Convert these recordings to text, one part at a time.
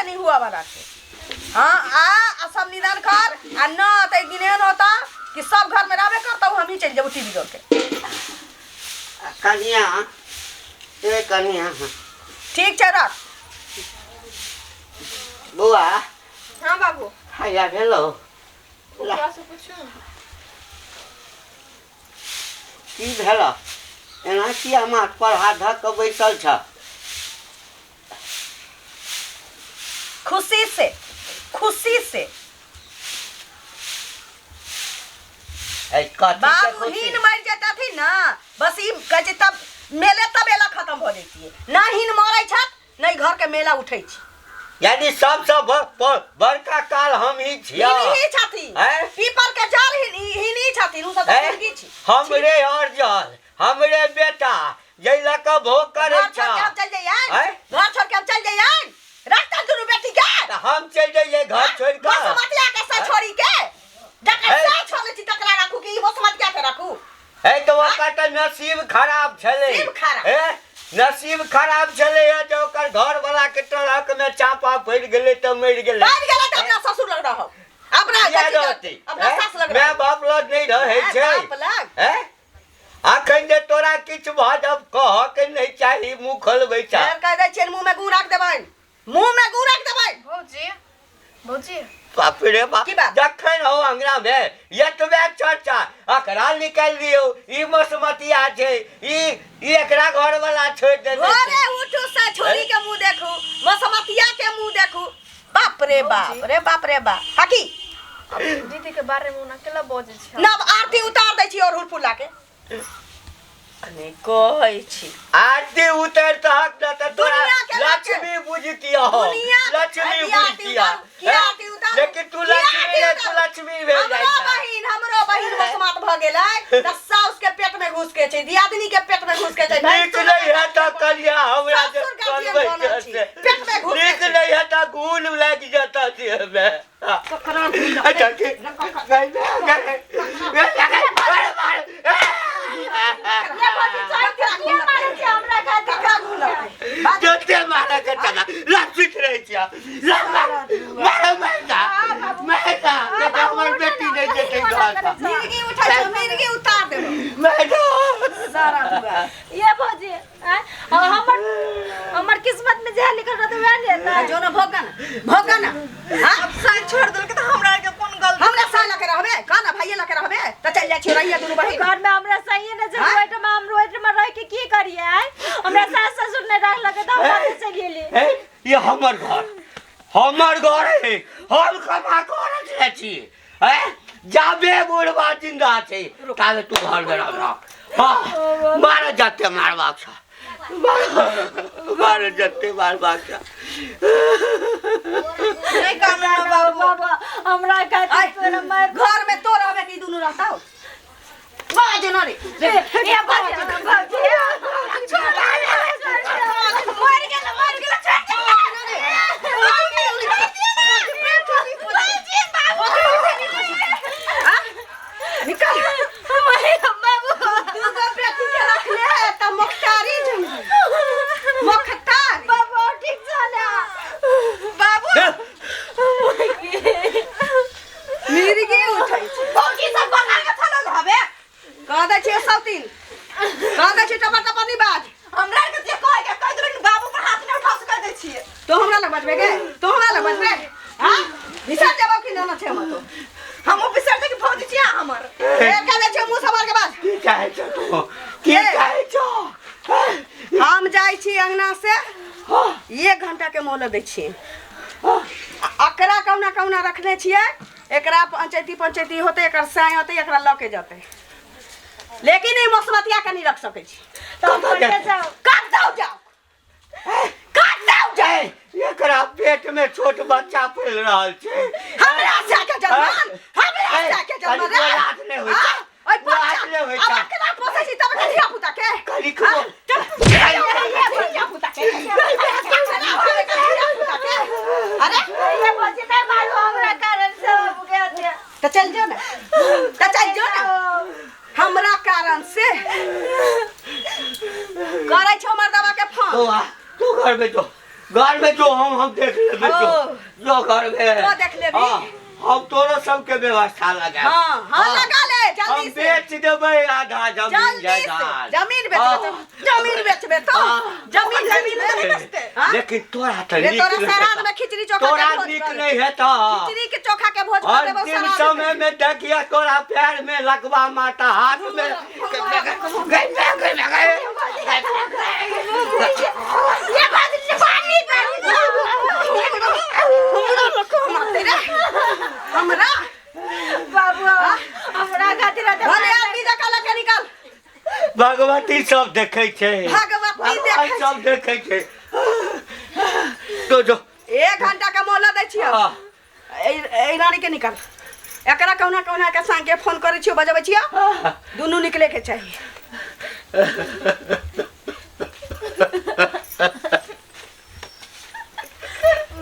नहीं हुआ वाला छै। हाँ, आ आ सब निदान कर आ न त एक दिन एहन होता कि सब घर में रहबे करता, हम ही चलि जेबो टीवी जोड़ के। कनिया, ए कनिया। ठीक छै, रख। बौआ। हाँ बाबू। हैया भेलो। ओकरा से पूछू। की भेल? एना किया माथ पर हाथ धऽ कऽ बैसल छ? खुशी से, खुशी से। ऐ, कथी के बाबू खुशी? हीन मरि जैतथिन ना, बस ई कहै छै तब मेले तबेला खत्म भऽ जैतियै ना। हीन मरै छथि नहि, घर के मेला उठै छै। यानी सबसँ बड़का काल हम ही छियै। हिन ही छथिन। हैं? पीपल के जड़ हिन हिन ही छथिन, उ सब तऽ हैं? मुर्गी छी। हमरे अर्जल, हमरे बेटा जै लऽ कऽ भोग करै घर छोड़ के हम छ। चल जइयन? हैं? घर छोड़ के हम चल जइयन? रखता दुनू बेटी के। तऽ हम चलि जइयै घर छोड़ि कऽ। बसमतिया के से छोड़ी के जकर हैं? से छोड़ले छी तकरा राखू कि ई बसमतिया के राखू? हे, तऽ ओकर तऽ नसीब खराब छलै। नसीब खराब। हे, नसीब खराब छलै हे जे ओकर घर वाला के ट्रक में चापा पड़ि गेलै तऽ मरि गेलै। मरि गेलै तऽ अपना ससुर लग रहब, अपना किया कथी लग- रहतै? अपना हैं? सास लग माय रहब। बाप लग नहि रहै माय छै। बाप लग। हैं? अखन जे तोरा किछु भऽ जब कहऽ के नहि चाही, मुँह खोलबै छह। फेर कहि दै छियनि, मुँह में गू राख देबनि, मुँह में गू राख देबनि। भौजी, भौजी। बाप रे बाप। की बात? जखन हो अंगना में एतबे चर्चा, एकरा निकालि दियौ, ई मसमतिया छै, ई ई एकरा घर वाला छोड़ि देने छै। घरे उठू से छोरी के मुंह देखू, मसमतिया के मुंह देखू, बाप रे बाप रे बाप रे बाप। हकी दीदी के बारे में ओना केला बजै छै? नव आरती उतार दै छी और फुला के नहि कहै छी। आरती उतर तहक न तऽ तोरा दुनिया के लक्ष्य। लक्ष्मी बुझतिया हम। दुनिया लक्ष्मी अरे आरती बुझतिया। उतारू, किया आरती उतारू? लेकिन तू किया लक्ष्मी आरती नहि, तू उतारू? लक्ष्मी भेल जाइ हमरो छह। बहिन, हमरो बहिन बसमात भऽ गेलै तऽ साउस के पेट में घुस के छै, दियादनी के पेट में घुस के छै। नीक नहि है तऽ कलिया हमरा जे ससुर गार्जियन बनबै बनल छी। छै। पेट में घुस के नीक छै। नहि है तऽ गुण लागि जेतऽ देहमे। ककरा गुण? अच्छा, ठीक। नहीं, नहीं, नहीं, नहीं, ये भौजी, छोड़ के किया मारै छै हमरा खातिर? ककरा गुण लगतै? बात जते मारे के चला लक्षित रहै छियै, मारे मारे मारे, हमर बेटी नहि जेतै घर सँ। मिर्गी उठै छै, मिर्गी उतार देबो। मारे। सारा दुआ ये भौजी, आँय? और हमर हमर किस्मत में जे लिखल रहतै वएह ने हेतै। जो न भोगा ना, भोगा ना। हाँ, अब साल छोड़ देलकै तऽ हमरा आरके कोन गलती? हमरा साल लके रहबे का ना, भाइये लके रहबे तऽ चल जाइ छी रहिए दुनू बहिन। घर में हमरा सही ने छै। आँय? ओहिठाम हम ओहिठाम रह के की करिए? आँय, हमरा सास ससुर नहि राखलकै तऽ हम कतऽ चलि गेली? हे, ये हमर घर, हमर घर है, हम कमा कऽ रखने छी। हैं? जाबे बुढ़वा जिंदा छै ताबे तू घर में रह। हाँ, मार जते मारबाक छ मार, जते मारबाक छ। नहि कानू ना बाबू। बाबा, हमरा खातिर आय, तोरा मार। घर में तो रहबे कि दुनू रहता हो? बाज न रे। ए भौजी, भौजी, छोड़ दे, मर गेल, मर गेल, छोड़ दे। भौजी, बाबू। निकल। बाबू। दूगो बेटी के रखले त मोखतारी जंगी मोखतारी। बाबू, ठीक छ ना? बाबू, मिर्गी उठै छै। भौजी सब बना के चलल हबे। कह दै छियै सौतीन, कह दै छियै, टपर टपर नहीं बाज। हमरा आरके जे कहै के कहि देबै, बाबू पर हाथ नहि उठा सकै दै छियै। तो हमरा लग बजबे गे? तो हमरा लग बजबे? हाँ, बिसर जेबो कि ना छै हम तो? हमहूँ बिसरि जाइ कि भौजी छियै अहाँ हमर। फेर कह दै छियै, मुँह संभाल के बाज। की चाहै छ तू? की ए। चाहै छ? हम जाइ छी अंगना से। हाँ, एक घंटा के मोहलत दै छियै। हाँ। आ एकरा कहुना कहुना रखने छियै, एकरा पंचायती पंचायती होतै, एकर साय होतै, एकरा लऽ के जेतै, लेकिन ई मसमतिया के नहीं रख सकै छी। तऽ हम कतऽ जाउ? कतौ जाउ, कतौ जाउ। ए, एकरा पेट में छोट बच्चा फैल रहल छै। हमरा से के जन्मन, हमरा से के जन्मन रे। कनिको लाज नहि होइ छै। हाँ? ओइ बच्चा लाज नहि होइ अब छै। केना पोसै छी तब ने धिया पुता के? कनिको। हाँ? चल, धिया पुता के, धिया पुता के। अरे ये भौजी, नहि मारू हमरा कारण से बाबू के अथी। तऽ चल जो ना, तऽ चल जो ना। हमरा कारण से करै छौ मर्दवा के फोन। बौआ, तू घर में जो, घर में जो हम देख लेबै। जो जो घर में तो देख लेबी। हम तोरो सबके व्यवस्था लगा। हाँ हाँ लगा ले हम जल्दी से। बेच देबै आधा जमीन जल्दी से जायदाद। जमीन बेचबे तो, जमीन बेचबे तो, जमीन जमीन बेचते। लेकिन तोरा तऽ रे नीक तोरा नहि श्राद्ध हेतौ। में खिचड़ी चोखा तोरा के भोज नीक कर। नहीं हेतौ। खिचड़ी के चोखा के भोज कर देबौ अंतिम श्राद्ध समय में। में देखिए तोरा पैर में लकवा माता हाथ में गई गई गई। ये बात पानी हमरा लकवा मारते रे हमरा बाबू हमरा खातिर भले आदमी जकाँ लके निकल। भगवती सब देखै छै। भगवती देखै छै। सब देखै छै। तो जो 1 घंटा के मोहलत दै छियौ। हाँ। ए रानी के निकल। एकरा कहुना कहुना के संगे फोन करै छियौ, बजबै छियौ, दुनू निकले के चाही।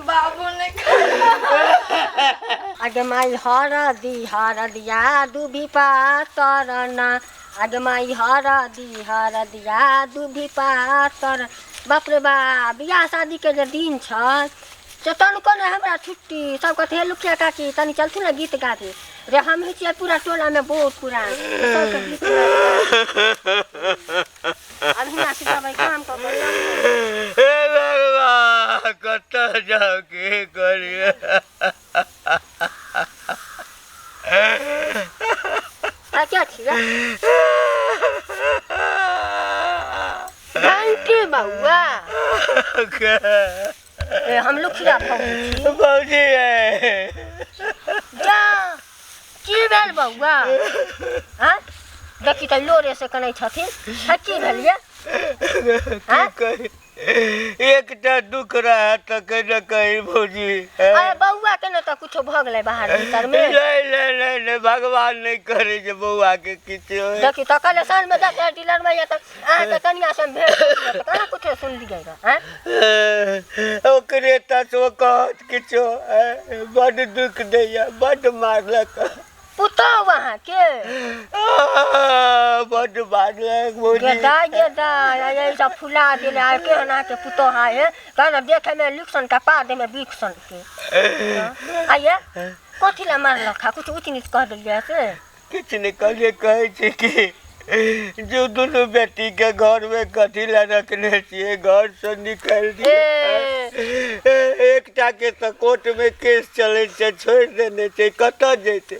बाबू ने आगे माई हरदी हरदिया दुभी पातरना, आगे माई हरदी हरदिया दुभी पातर। बाप रे बाप, बियाह शादी के जे दिन छ से तनिको ने हमरा छुट्टी। सब कहते हे लुखिया काकी तनी चलथुन ने गीत गाबी रे, हम ही छियै पूरा टोला में बहुत पुरान सबके गीत अब हियाँ से जेबै काम कऽ कऽ। हे भगवान कतऽ जाउ की करियै। आ क्या छियै घंटी बौआ? ए हम लुखिया फौजी छी। भौजी ए। जा की भेल बौआ? हाँ देखी तऽ लोरे से कनै छथिन। है की भेल ये? की कही, एकटा दुख रहा तऽ कहीं न कहीं भौजी। अरे बौआ के ने तऽ कुछो भऽ गेलै बाहर भीतर में। नहीं नहीं नहीं नहीं, भगवान नहीं करे जे बौआ के किछु होय। देखी तऽ कल साँझ में जाके डीलर में या तऽ अहाँके कनिया से भेंट तऽ कहाँ कुछो सुनलियै रह? आँय ओकरे तऽ कहत किछो, बड दुख दैया, बड मारलक पुतहु अहाँके, बड मारलक भौजी। गेदाय गेदाय ये सब फुला देले आ केहन अहाँके पुतहु है, कहना देखे में लिखसन का पा दे में बिकसन के। आइए कथी ला मारलक हा? कुछ ऊँच नीच कह देलियै से? किछु नहि कहलियै, कहै छी कि जो दुनू बेटी के घर में कथी ला रखने छियै, घर से निकालि दियौ। एकटा के तऽ कोर्ट में केस चलै छै, छोड़ि देने छै, कतऽ जेतै?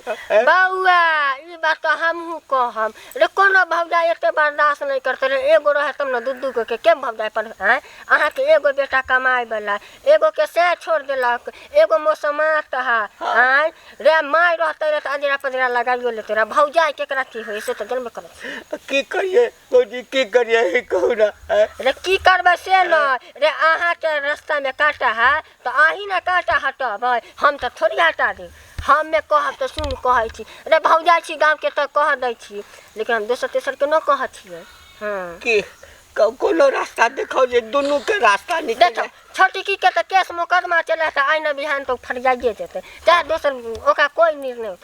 बौआ ई बात तऽ हमहूँ कहम रे, कोनो भौजाइ एते बर्दाश्त नहि करतै रे। एगो रहै तब ने दू दू गो के के भौजाइ पर। आँय अहाँके एगो बेटा कमाय वाला, एगो के सएह छोड़ देलक, एगो मोसमात है। आँय रे माय रहतै रे तऽ अजरा पजरा लगाइयो लेतै रे, भौजाइ केकरा की होइ से तऽ जनबे करै छी। की करियै भौजी, की करियै कहू ना? रे की करबै से न रे, अहाँके रास्ता में काँटा है तऽ अहीं ने काँटा हटेबै, हम तऽ थोड़ी हटा देब। हमे कहब तऽ सुन कहै छी रे, भौजाइ छी गाँवके तऽ कह दै छी, लेकिन हम दोसर तेसरके न कहै छियै। हाँ की कोनो रास्ता देखाउ जे दुनू के रास्ता निकल। देखो छोटकी के तऽ केस मोकदमा चले तऽ आइ न बिहान तऽ फरियाइए जेतै, चाहे दोसर ओकरा कोइ निर्णय।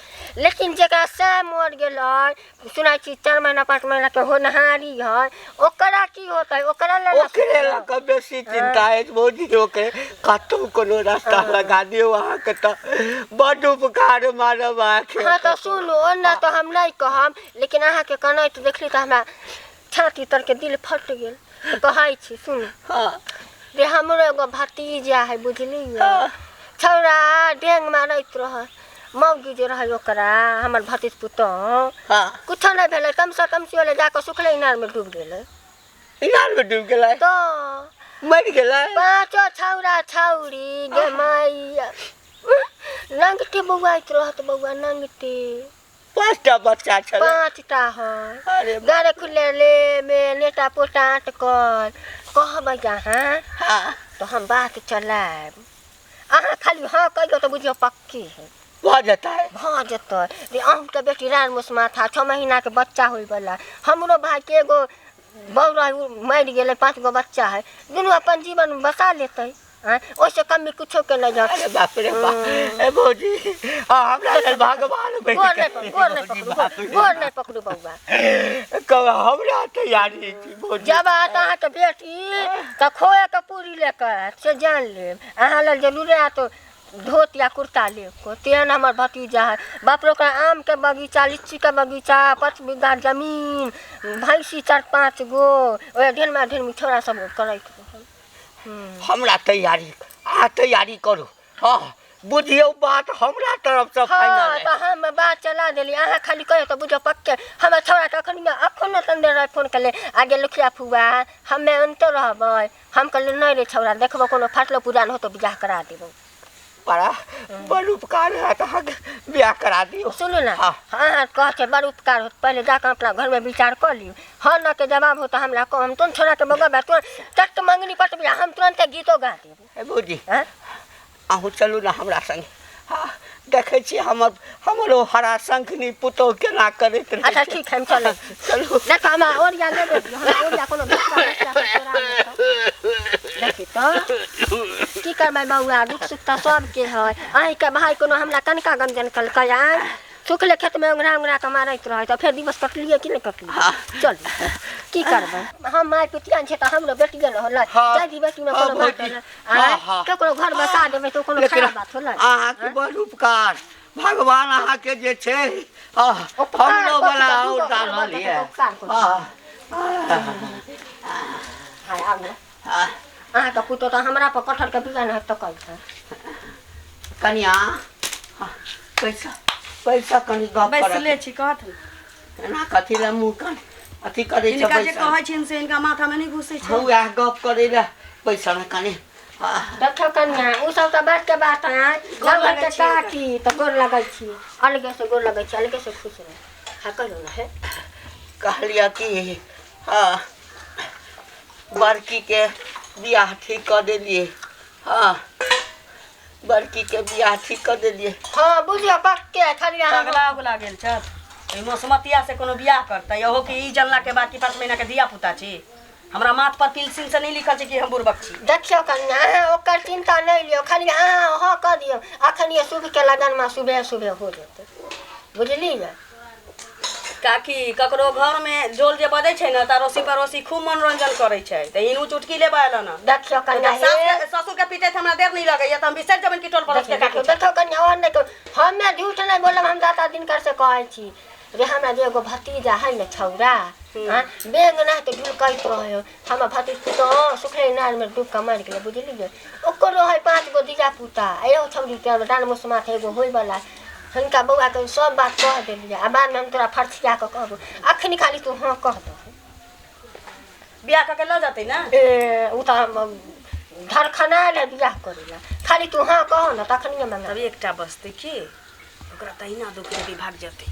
लेकिन जकरा सएह मर गेलै, सुनै छी 4 महीना 5 महीना के होनहारी है, ओकरा की होतै? ओकरा लेल ओकरे लऽ कऽ बेसी चिंता अछि भौजी, ओकरे कतहु कोनो रास्ता लगा दियौ अहाँके तऽ बड उपकार मानब अहाँके। हाँ तऽ सुनू, ओना तऽ हम नहि कहब, लेकिन अहाँके कनैत देखली तऽ हमरा छाती तर के दिल फटि गेल। तऽ कहै छी सुनू। हाँ रे हमरो एगो भतीजा है बुझलियै, छौड़ा डेंग मारैत रहै, मौगी जे रहै ओकरा, हमर भतीज पुतहु। हाँ कुछो नहि भेलै, तमसा तमसी होलै जाकऽ सुखलै इनारमे डूब गेलै। इनार में डूब गेलै? तऽ मरि गेलै पाँचो छौड़ा छौड़ी गे माई नंगटे बौआइत रहत बौआ, नंगटे। 5टा बच्चा छलै? 5टा है। अरे गरे खुले ले में नेटा पोटा अटकल। कहबै अहाँ हाँ तऽ हम बात चलायब, अहाँ खाली हाँ कहियौ तऽ बुझियौ पक्की है, भऽ जेतै, भऽ जेतै। रे अहूँके बेटी रान मुसमाथा 6 महीना के बच्चा होइवला, हमरो भाइके एगो बौ रहै मरि गेलै, 5 गो बच्चा है, दुनू अपन जीवन बसा लेतै। आँय ओहिसँ कमी कुछो के नहि अरे बाप रे बाप, ए भौजी, आ हमरा लेल भगवान बनि गोर नहि गेल। पकड़ू, गोर नहि भौजी, पकड़ू, बाप रे गोर नहि पकड़ू बौआ। कब हमरा तैयारी छी भौजी। जब आत अहाँके बेटी तऽ खोए के पूरी लेके आयत से जान लेब। अहाँ लेल जरूरे आयत धोती या कुर्ता लेब को। तेहन हमर भतीजा है बाप रे, ओकरा आम के बगीचा, लीची के बगीचा, 5 बीघा जमीन, भैंसी 4-5 गो, ओहि ढेर ढेर छोड़ा सब करैत रहल। हमरा तैयारी आ तैयारी करू। हाँ बुझियौ बात हमरा तरफ से हाँ फाइनल है। तऽ हम बात चला देली, अहाँ खाली कहियो तऽ बुझियौ पक्के। हमर छौड़ा के अखन अखन तन देर फोन केले आगे लुखिया फुआ हमे अनते रहबै। हम कहलियै नहि रे छौड़ा, देखबो कोनो फाटलो पुरान होतो बियाह करा देबो। बड़ा बड़ उपकार है अहाँके, बियाह करा दियौ। सुनू ना, हाँ। अहाँ कहै छै बड़ उपकार होत, पहिले जाकऽ अपना घरमे विचार कऽ लियौ। हाँ न के जवाब हो तऽ हमरा कहू, हम तुरंत छोड़ा के बगबै, तुरंत चट मंगनी पटबिया, हम तुरंत गीतो गा देबो। ए भौजी, आँय? अहूँ चलू ने हमरा संगे। हाँ देखै छी हमर हमर ओ हरा शंखनी पुतोह केना करैत रहै। अच्छा ठीक है, हम चलै छी। चलू। देखो हमरा ओरिया लेबै, हमरा ओरिया कोनो बच्चा बच्चा के तोरा नहि छौ। देखी तऽ की करबै बौआ, दुख सुख तऽ सबके है। अहीँके भाय कोनो हमरा कनिका गमजन केलकै? आँय सुखले खेतमे उंगरा उंगरा कऽ मारैत रहै तऽ फेर दिवस कटलियै कि नहि कटलियै? चलू की करबै, हम माय पितियान छै तऽ हमरो बेटिए ने होलै। हाँ। जाय दी बेटीमे हाँ, कोनो बात भौजी। होलै? हाँ, आँय हाँ। ककरो घर बसा देबै तऽ कोनो लेकिन खराब बात होलै? अहाँके बड़ उपकार, भगवान अहाँके जे छै उपकार हमरो कथी वाला के? और दूगो घर डालल बसतै यऽ। तऽ उपकार कथी? हाय आब ने अहाँके पुतोह तऽ हमरा पर कटहरके बिया नहि तकै छै। कनिया, पैसा पैसा कनि गप करऽ। बैसले छी, कहत ने। एना कथी लए मुँह कन अथी करै छै? हिनका जे बैसल कहै छियनि से हिनका माथामे नहि घुसै छै। उएह गप करै लए बैसल कनि। देखियौ कनिया, ओ सब तऽ बात के बात है। गोर घर लगै के छी। काकी तऽ गोर लगै छी, अलगे से गोर लगै छी, अलगे से खुश रहू। हाँ कहियौ ने हे। कहलियै कि हँ बड़कीके बियाह ठीक कऽ देलियै। हाँ बड़कीके बियाह ठीक कऽ देलियै। हाँ बुझियौ पक्के, खाली अहाँ पगला उगला गेल छथि। एहि मौसमतिया से कोनो बियाह करतै? इहो कि ई जनला के बाद कि 5 महीना के धिया पुता छी। हमरा माथ पर पिलसिन से नहीं लिखल छै कि हम बुड़बक छी। देखियौ कनिया, अहाँ ओकर चिंता नहि लियौ, खाली अहाँ हाँ कऽ दियौ। अखन ये शुभ के लगनमे सुबह सुबह हो जेतै, बुझलियै? काकी, ककरो घर में ढोल जे बजै छै ने तऽ अड़ोसी पड़ोसी खूब मनोरंजन करै छै, तऽ हिनू चुटकी लेबऽ एलन हँ। देखियौ कनिया, सास हे के ससुर के पीटैत हमरा देर नहीं लगैया तऽ हम बिसरि जेबनि कि टोल पड़ोस के देखियौ काकी छै। देखियौ कनिया, ओहन नहि कहू, हमे झूठ नहि बोलब। हम दाता दिनकर से कहै छी रे, हमरा जे एगो भतीजा है ने छौड़ा, हाँ बेंग नहि तऽ ढुलकैत रहै। हमर भतीज पुतोह सुखले इनारमे डूब कऽ मरि गेलै, बुझलियै? ओकरो है 5 गो धिया पुता, एहो छौड़ी के डाल मुसमा एगो होइवला। हिनका बौआके सब बात कह देलियै आ बादमे हम तोरा फरछिया कऽ कहबो। अखनी खाली तू हाँ कह दहो। बियाह कऽ के लऽ जेतै ने? ए ओ तऽ धरखना ले बियाह करै ला, खाली तू हाँ कहो ने तखनिये मंगा। तब एकटा बचतै की ओकरा तहिना दुख देबै भाग जेतै।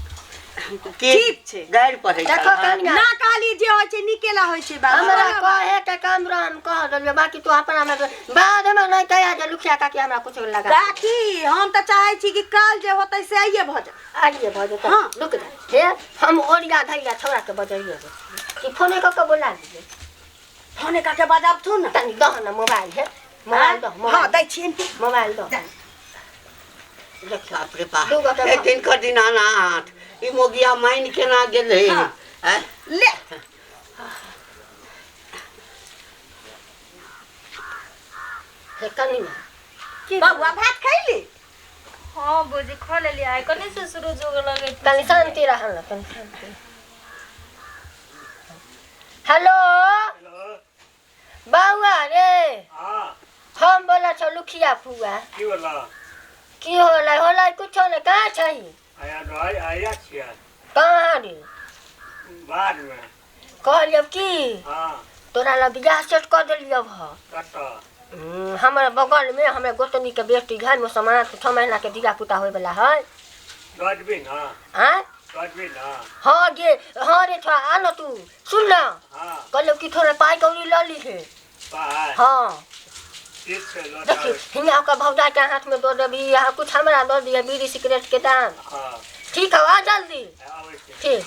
की ठीक छै। गारि पढ़ै देखो छल, हाँ? कनिया, ना कहली जे होइ छै नीके ला होइ छै बाबा। हमरा कहे के काम रह, हम कह देलियै, बाकी तू अपना में बाद में नहीं कहिया जे लुखिया काकी हमरा कुछ लगा। काकी, हम तऽ चाहै छी कि काल जे होतै से आइए भऽ जाए। आइए भऽ जेतै। हाँ। रुक जा, हे हम ओरिया धैया छौड़ा के बजैये कि फोने कऽ के बोला लियै। फोने कऽ के बजाबथुन ने। तनी दह ने मोबाइल, हे मोबाइल दह। हँ मोबाइल दै छियनि। मोबाइल दह, देखियौ। बाप रे बाप, दूगो के एक दिन का दीनानाथ ई मोगिया माइन केना गेलै? हाँ। आँय? ले। हे कनिया, बौआ भात खैली? हाँ भौजी, खा लेलियै। आइ कने से सुरुज उगऽ लगै। तनी शान्ति रहल ने, तनी शान्ति। हेलो बौआ रे, हम बोला छौ लुखिया फुआ। की होला? की होलै होलै कुछो नहि। कहाँ छै? आया आया छियै। कहाँ रे? बादमे। कहलियौ की हाँ। तोरा लग बियाह सेट कऽ देलियौ ह। कतऽ? हमर बगलमे हमर गोतनी के बेटी है, मुसलमान, 6 महीना के धिया पुता होय वाला है। दजबी ना? आँय? दजबी ना? हाँ गे, हाँ रे छोड़ा, आ न तू सुन न। हाँ। कहलियौ कि थोड़े पाइ कौड़ी लऽ लीहे। पाइ? हाँ। ठीक छै, लऽ देखी जाबै। हियाँ ओकर भौजाई के हाथ में दऽ देबही आ कुछ हमरा दऽ दिअ बीड़ी सिगरेट के दाम। हाँ। ठीक हौ, आ जल्दी। आबै छी। ठीक।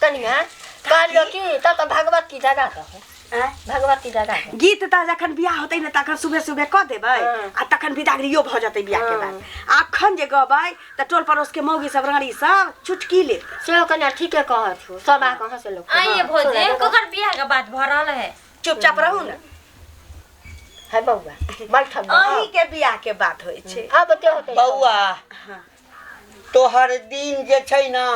कनिया, कहलियौ कि तब तऽ भगवती जगा दहो। भगवती जगा दे। गीत तऽ जखन बियाह होतै ने तखन सुबह सुबह कऽ देबै आ तखन बिदागरियो भऽ जेतै बियाह के बाद। अखन जे गबै तऽ टोल पड़ोस के मौगी सब रानी सब चुटकी लेतै। सेहो कनिया ठीके कहत छौ, सब आके हंसे लोक। आइए भौजी, ककर बियाह के बात भऽ रहल है? चुपचाप रहू ने। है बौआ बैठल। अहीं के बियाह के बात होइ छै। आब ते होतै बौआ, तोहर दिन जे छै ना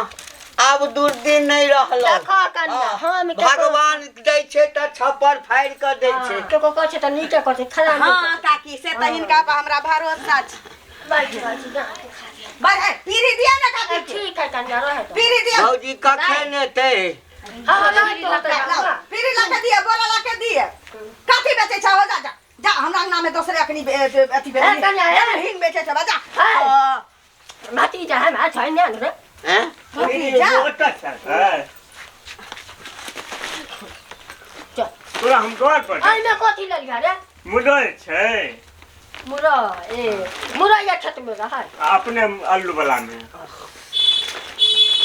आब दुर्दिन नहीं रहलो। देखो कनिया, हम भगवान दै छै तऽ छप्पर फाड़ि कऽ दै छै। केको कहै छै तऽ नीके कहै छै, खराब नहि। हाँ काकी, से तऽ हिनका पर हमरा भरोसा छै। बैठ बैठ जा। बैठ, पीढ़ी दिया ना काकी के। ठीक है कनिया, रहे दो। पीढ़ी दिया। भौजी कखन एतै? हाँ, हाँ, लाइट होतै, लाओ, पीढ़ी ला के दिया, बोरा ला के दिया। कथी बेचै छौ? जा जा जा, हमरा अंगना में दोसरे अखनी अथी ए, कनिया, ए। हिंग बेचै छौ, जा। ए। भतीजा है, मैं छै ने रे। हैं? भतीजा। ओतऽ छै। चल। तोरा हम घर पर एहिमे कथी लेलियै रे? मुरई छै। मुरई, ए मुरई या खेत में रहै। अपने आलू वाला में।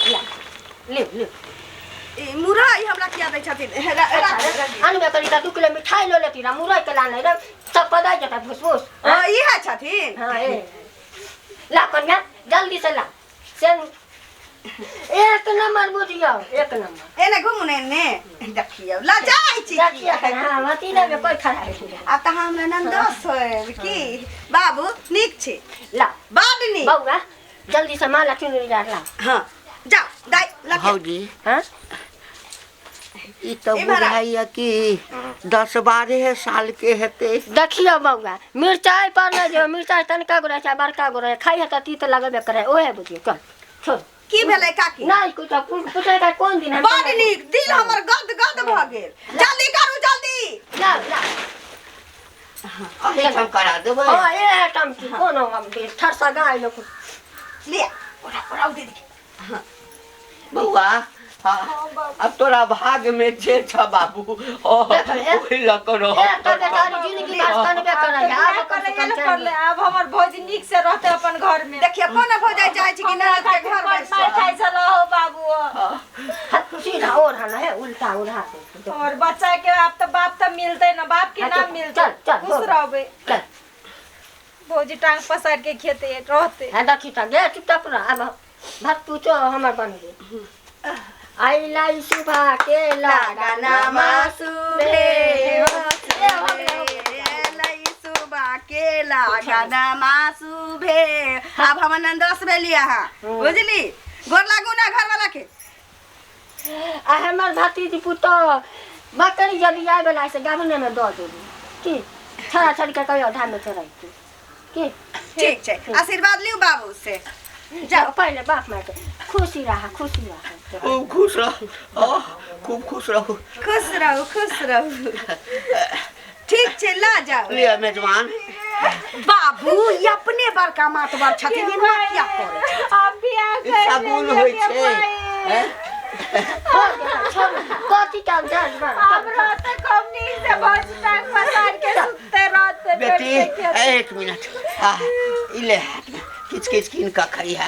ला, ले ले। ई मुरई हमरा किया दै छथिन? अनबे करी तऽ 2 किलो मिठाई लऽ लेती रे, मुरई के लाने रे सब पदाइ जेतै भूस भूस। इहे छथिन। हाँ, ए ला कन्या, जल्दी से ला। से एक नंबर बुझियौ, एक नंबर। एने घुमू ने, एने देखियौ, ला जाइ छी। देखियौ, हाँ, भतीजा में कोई खराब नहीं। आब तऽ हमरा ननदोस होयल की बाबू? नीक छै। ला बड नीक। बौआ, जल्दी से माला चुनरी ला। हाँ जाओ दाइ लऽ के। भौजी, हाँ, ई तऽ इम्हर आ। बुझाइया कि 10-12 साल के हेतै। देखियौ बौआ, मिरचाई पर नहि जो मिरचाई तनिका गो रहै छै, बड़का गो रहै, खाइ है तऽ तीत लगबे करे, ओहे बुझियौ। चल छोड़। की भेलै काकी? नहीं कुछ पूछे का कोन दिन हम। बड नीक, दिल हमर गद गद भऽ गेल। जल्दी करू, जल्दी। ला ला। अहीठाम करा देबै। हाँ, ए टम की कोनो हम ठरसा गाय लोक। लिअ, ओरा ओरा दीदी। बौआ, हाँ, अब तोरा भाग में जे छ बाबू, ओ ओहि लऽ कऽ रह। ए तऽ बेचारी जिंदगी भर कनबे करै है, आब कम से कम कर चैन। ले, आब हमर भौजी नीक से रहते अपन घर में। देखियौ, कोनो भौजाइ चाहै छै कि ननद के घर मार बैस। खाइ छल हो बाबू। सीधा ओढ़ा ना है, उल्टा ओढ़ा दे। और बच्चा के आब तो बाप तो मिलते ना, बाप के हाँ, नाम चल, मिलते। चल, चल, खुश बोल। रहबे। चल। भौजी टांग पसार के खेते रहते। हाँ, देखी तऽ गे, चुपचाप रह। आब भात पूछो हमर बन गेल। आइलाई सुबह के लगाना मासुभे सुबह के लगाना मासुभे। आब हमर ननदोस भेली अहाँ, बुझली? गोर लागू ना घर वाला के। आ हमर भतीजी पुतोह बकरी यदि आबे वाला से गाभने में दऽ देबी की छड़ा छड़ी के कहियो धान में चढ़ैती की? ठीक छै, आशीर्वाद लिउ बाबू से। जाओ, पहिले बाप माय के खुशी रहा, खुशी रहा। खूब खुश रहू, खूब खुश रहू। खुश रहू, खुश रहू। ठीक छै, ला जाओ। लिअ मेजबान। बाबू, ई अपने बड़का मातबर छथिन, एना किया करै छथिन? हम बियाह ई कर साबुन होइ छै, हैं? छोड़, कथी काम जान। हम रहते कम नीक से, भौजी टांग पसार के सुतते रहते। बेटी, एक मिनट, आ ई ले, हाथ में किच किच कीन कऽ खइहा।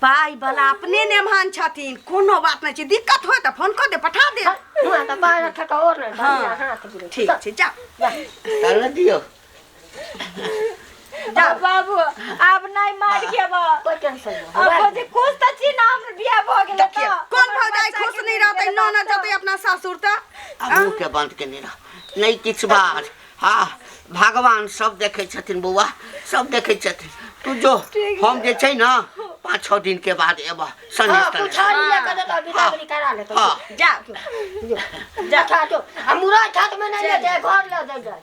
पाइ वाला अपने नेमहान छथिन, कोनो बात नहि छै। दिक्कत होय तऽ फोन कऽ दे, पठा दे। हुआ तऽ बाहर ठका और नहि बढ़िया हाथ गिरे। ठीक छै, जाओ। चल दियौ। जाओ बाबू, आब नहीं मार खेब। कोई टेंशन नहीं। अब भौजी खुश तऽ छी ना, हमर बियाह भऽ गेलै देखियौ, तऽ कोन भौजाइ खुश नहि रहतै? ननद जेतै अपना सासुर तऽ आब मुँह के बंद केने रह, नहि किछु बाज। हाँ, भगवान सब देखै छथिन बौआ, सब देखै छथिन। तू जो, हम जे छै ने 5-6 दिन के बाद एबह। हाँ, सनेश तनेश। कुछारी लेके देतो, बिदागरी करा लेतो। हाँ। जाओ। जा, खा जो। आ मुरई खात में नहीं ले जाए, घर ले जाए।